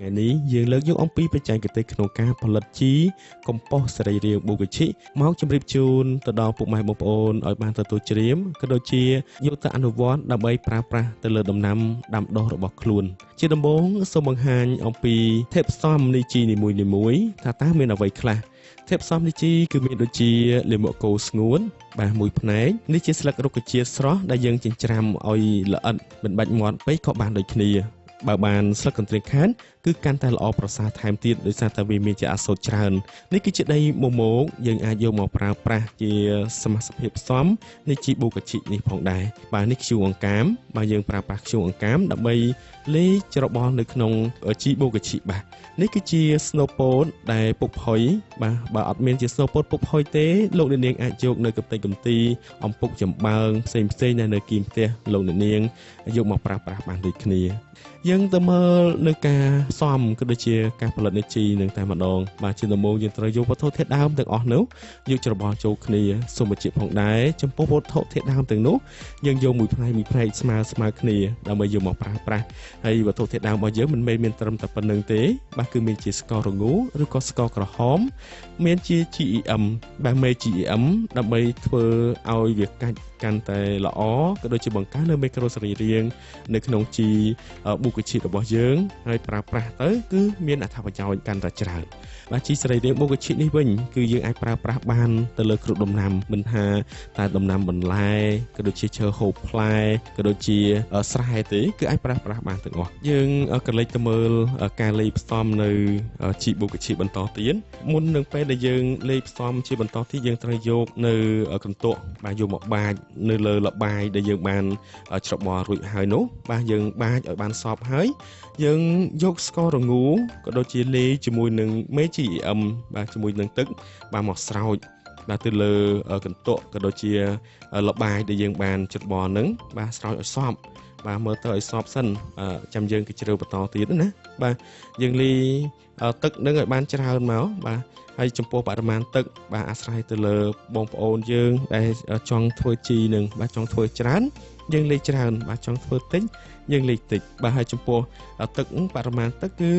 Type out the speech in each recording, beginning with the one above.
ថ្ងៃនេះយើងលើកយកអំពីបច្ចេកទេសក្នុងការផលិតជីកំប៉ុស្តសរីរាង្គបូកាឈិមកជម្រាបជូនទៅដល់ពុកម៉ែបងប្អូនឲ្យបានទទួលជ្រាបក៏ដូចជាយកទៅអនុវត្តដើម្បីប្រើប្រាស់ទៅលើដំណាំដាំដុះរបស់ខ្លួនជាដំបូងសូមបង្ហាញអំពីធាតុផ្សំនៃជីនីមួយៗថាតើមានអ្វីខ្លះធាតុផ្សំនៃជីគឺមានដូចជាលាមកគោស្ងួនបាទមួយផ្នែកនេះជាស្លឹករុក្ខជាតិស្រស់ដែលយើងចិញ្ច្រាំឲ្យល្អិតមិនបាច់មាត់ពេកក៏បានដូចគ្នាបើបានស្លឹកកន្ទ្រៀងខានគឺកាន់តែល្អប្រសើរថែមទៀតដោយសារតែវាមានជាអាសូតច្រើននេះគឺជាដីមមោកយើងអាចយកមកប្រើប្រាស់ជាសមាសភាពផ្សំនៃជីបូកាឈិនេះផងដែរបាទនេះខ្យូងអង្កាមបាទយើងប្រើប្រាស់ខ្យូងអង្កាមដើម្បីលាយច្របល់នៅក្នុងជីបូកាឈិបាទនេះគឺជាស្នូពោតដែលពុកផុយបាទបើអត់មានជាស្នូពោតពុកផុយទេលោកអ្នកនាងអាចយកនៅកំទេចកំទីអំពុកចំបើងផ្សេងផ្សេងដែលនៅគៀមផ្ទះលោកអ្នកនាងយកមកប្រើប្រាស់បានដូចគ្នាយើងទៅមើលនៅការផ្សំក៏ដូចជាការផលិតនៃជីនឹងតែម្ដងបាទជាដំបូងយើងត្រូវយកវត្ថុធាតុដើមទាំងអស់នោះយកច្របល់ចូលគ្នាសូមបញ្ជាក់ផងដែរចំពោះវត្ថុធាតុដើមទាំងនោះយើងយកមួយផ្នែកមួយផ្នែកស្មើគ្នាដើម្បីយកមកប្រើប្រាស់ហើយវត្ថុធាតុដើមរបស់យើងមិនមែនមានត្រឹមតែប៉ុណ្្នឹងទេបាទគឺមានជាស្កររងូឬក៏ស្ករក្រហមមានជា GEM បាទមេ GEM ដើម្បីធ្វើឲ្យវាកាច់កាន់តែល្អក៏ដូចជាបង្កើននៅមីក្រូសរីរាង្គនៅក្នុងជីបូកាឈិរបស់យើងហើយប្រើប្រាស់ទៅគឺមានអត្ថប្រយោជន៍កាន់តែច្រើនបាទជីសរីរាង្គបូកាឈិនេះវិញគឺយើងអាចប្រើប្រាស់បានទៅលើគ្រប់ដំណាំមិនថាតែដំណាំបន្លែក៏ដូចជាឈើហូបផ្លែក៏ដូចជាស្រែទេគឺអាចប្រើប្រាស់បានទាំងអស់យើងក៏លេចទៅមើលការលាយផ្សំនៅជីបូកាឈិបន្តទៀតមុននឹងពេលដែលយើងលាយផ្សំជាបន្តទៀតយើងត្រូវយកនៅកន្ទក់បាទយកមកបាចនៅលើលបាយដែលយើងបានច្របល់រួចហើយនោះបាទយើងបាចឲ្យបានសព្វហើយយើងយកស្កររងូក៏ដូចជាលាយជាមួយនឹងមេ GEM បាទជាមួយនឹងទឹកបាទមកស្រោចបាទទៅលើកន្ទក់ក៏ដូចជាលបាយដែលយើងបានច្របល់នឹងបាទស្រោចឲ្យសព្វបាទមើលទៅឲ្យសព្វសិនចាំយើងគេជ្រើបន្តទៀតណាបាទយើងលាយទឹកនឹងឲ្យបានច្រើនមកបាទហើយចំពោះបរិមាណទឹកបាទអាស្រ័យទៅលើបងប្អូនយើងដែលចង់ធ្វើជីនឹងបាទចង់ធ្វើច្រើនយើងលាយច្រើនបាទចង់ធ្វើតិចយើងលាយតិចបាទហើយចំពោះទឹកបរិមាណទឹកគឺ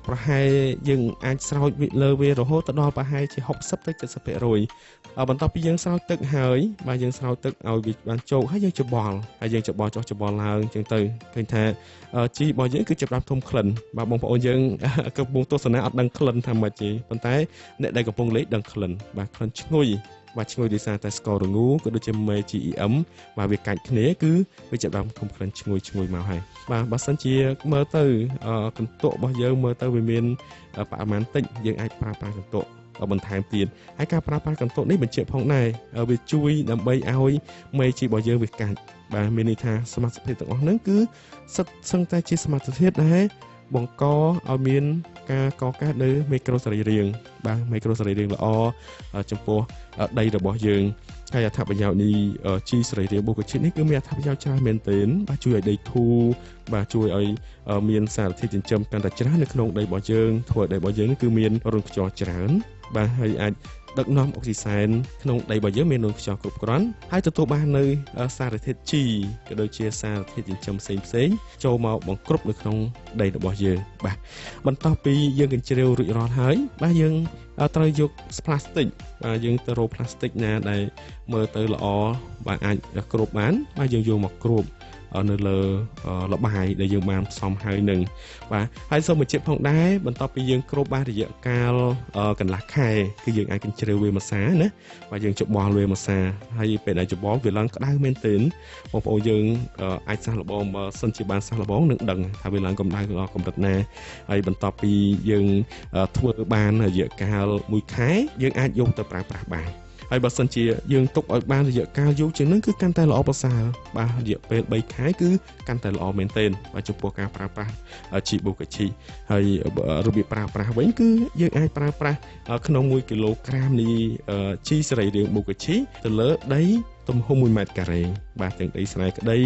ប្រហែលយើងអាចស្រោចលើវារហូតទៅដល់ប្រហែលជា60ទៅ70%បន្ទាប់ពីយើងស្រោចទឹកហើយបាទយើងស្រោចទឹកឲ្យវាបានជោគហើយយើងច្របល់ហើយយើងច្របល់ចុះច្របល់ឡើងអញ្ចឹងទៅឃើញថាជីរបស់យើងគឺចាប់ផ្ដើមធំក្លិនបាទបងប្អូនយើងកំពុងទស្សនាអត់ដឹងក្លិនថាម៉េចទេប៉ុន្តែអ្នកដែលកំពុងលេងដឹងក្លិនបាទក្លិនឈ្ងុយបាទឈ្ងុយដោយសារតែស្កររងូក៏ដូចជាមេ GEM បាទវាកាច់គ្នាគឺវាចាប់ដើមធំក្លិនឈ្ងុយមកហើយបាទបើសិនជាមើលទៅកន្ទក់របស់យើងមើលទៅវាមានបរិមាណតិចយើងអាចប្រើប្រាស់កន្ទក់បន្ថែមទៀតហើយការប្រើប្រាស់កន្ទក់នេះបញ្ជាក់ផងដែរវាជួយដើម្បីឲ្យមេជីរបស់យើងវាកាច់បាទមានន័យថាសមាសភាពទាំងអស់ហ្នឹងគឺសិតសឹងតែជាសមាសភាពដែលបង្កឲ្យមានការកកើតនៅមីក្រូសរីរាង្គបាទមីក្រូសរីរាង្គល្អចំពោះដីរបស់យើងហើយអត្ថប្រយោជន៍នេះជីសរីរាង្គបូកាឈិនេះគឺមានអត្ថប្រយោជន៍ច្រើនមែនទែនបាទជួយឲ្យដីធូរបាទជួយឲ្យមានសារធាតុចិញ្ចឹមកាន់តែច្រើននៅក្នុងដីរបស់យើងធ្វើឲ្យដីរបស់យើងគឺមានរន្ធខ្យល់ច្រើនបាទហើយអាចដឹកនាំអុកស៊ីសែនក្នុងដីរបស់យើងមានរន្ធខ្យល់គ្រប់គ្រាន់ហើយទទួលបាននៅសារធាតុជីក៏ដូចជាសារធាតុចិញ្ចឹមផ្សេងៗចូលមកបង្គ្រប់នៅក្នុងដីរបស់យើងបាទបន្ទាប់ពីយើងកញ្ជ្រៀវរួចរាល់ហើយបាទយើងត្រូវយកផ្លាស្ទិកបាទយើងទៅរកផ្លាស្ទិកណាដែលមើលទៅល្អបាទអាចគ្របបានបាទយើងយកមកគ្របនៅលើលបាយដែលយើងបានផ្សំហើយនឹងបាទហើយសូមបញ្ជាក់ផងដែរបន្ទាប់ពីយើងគ្របបានរយៈកាលកន្លះខែគឺយើងអាចកញ្ជ្រៀវវាមួយសាណាបាទយើងច្របល់វាមួយសាហើយពេលដែលច្របល់វាឡើងក្តៅមែនទែនបងប្អូនយើងអាចសាកល្បងបើសិនជាបានសាកល្បងនឹងដឹងថាវាឡើងកម្ដៅដល់កម្រិតណាហើយបន្ទាប់ពីយើងធ្វើបានរយៈកាល1ខែយើងអាចយកទៅប្រើប្រាស់បានហើយបើសិនជាយើងទុកឲ្យបានរយៈកាលយូរជាងនឹងគឺកាន់តែល្អប្រសើរបាទរយៈពេល3ខែគឺកាន់តែល្អមែនទែនបាទចំពោះការប្រើប្រាស់ជីបូកាឈិហើយរបៀបប្រើប្រាស់វិញគឺយើងអាចប្រើប្រាស់ក្នុង1គីឡូក្រាមនៃជីសរីរាង្គបូកាឈិទៅលើដីទំហំ1ម៉ែត្រការ៉េបាទទាំងដីស្រែក្តី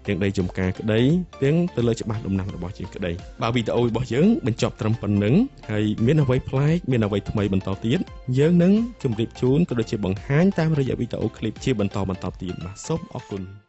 ទាំងដីចំការក្តីទាំងទៅលើច្បាស់ដំណាំរបស់យើងក្តីបាទវីដេអូរបស់យើងបញ្ចប់ត្រឹមប៉ុណ្្នឹងហើយមានអ្វីប្លែកមានអ្វីថ្មីបន្តទៀតយើងនឹងជម្រាបជូនក៏ដូចជាបង្ហាញតាមរយៈវីដេអូឃ្លីបជាបន្តបន្តទៀតបាទសូមអរគុណ